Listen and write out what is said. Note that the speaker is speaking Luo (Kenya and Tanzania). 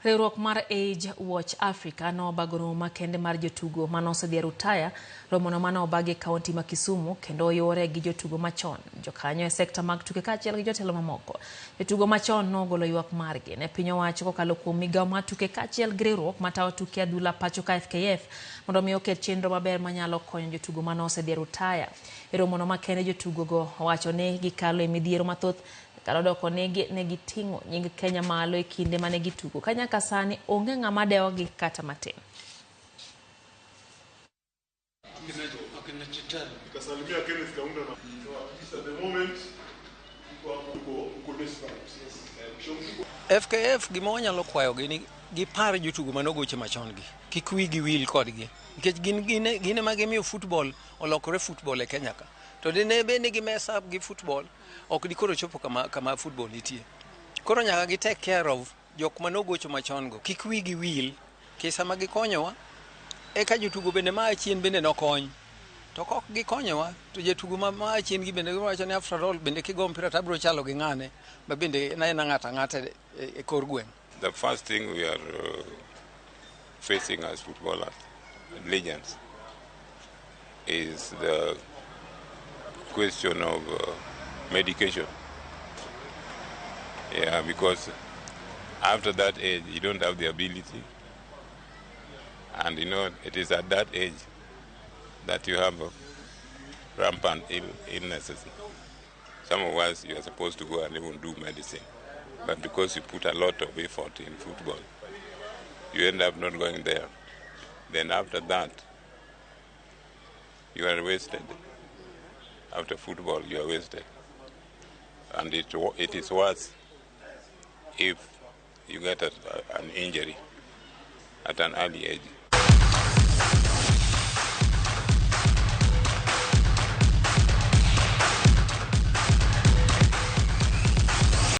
Riwruok mar Age Watch Africa nobago romo makende mar jotugo manosedhi e rutaya. Romono mane obagi e kaunti ma Kisumu kendo oyore gi jotugo machon, jokanyo e sekta mag tuke kaachiel gi jotelo mamoko. Jotugo machon nogolo ywak margi ne piny owacho kokalo kuom migawo mar tuke kaachiel gi riwruok matayo tuke adhula pacho ka FKF mondo omi oket chenro maber manyalo konyo jotugo manosedhi e rutaya. E romono makende jotugo go owacho ni gikalo e midhiero mathoth kata odoko ni ne giting'o nying Kenya malo e kinde mane gitugo ka nyaka sani onge ng'ama dewogi kata matin. Nikasalimia Kenneth Kaunda na at the moment uko hapo uko desperate. Eh, FKF gima wanyalo kwayogi ni gipar jotugo manogoche machon gi kik wigi wil kodgi nikech gin gin ema gimiyo football olokore football e Kenya ka to dine bed ni gi mess up gi football ok dikoro chopo kama football nitie. Koro nyaka gi take care of jok manogocho machon go kik wigi wil nikech sama gikonyowa eka jotugo bende maa chien bende nokony to kok gikonyowa to jatugo ma chien gi bende giwacho ni after all bende kigo mpira to abiro chalo gi ng'ane ma bende en aena ng'ato ang'ata e kor gweng'. The first thing we are facing as footballers, legends, is the question of medication. Yeah, because after that age, you don't have the ability. And it is at that age that you have rampant illnesses. Some of us, you are supposed to go and even do medicine. But because you put a lot of effort in football, you end up not going there. Then after that, you are wasted. After football, you are wasted. And it is worse if you get an injury at an early age.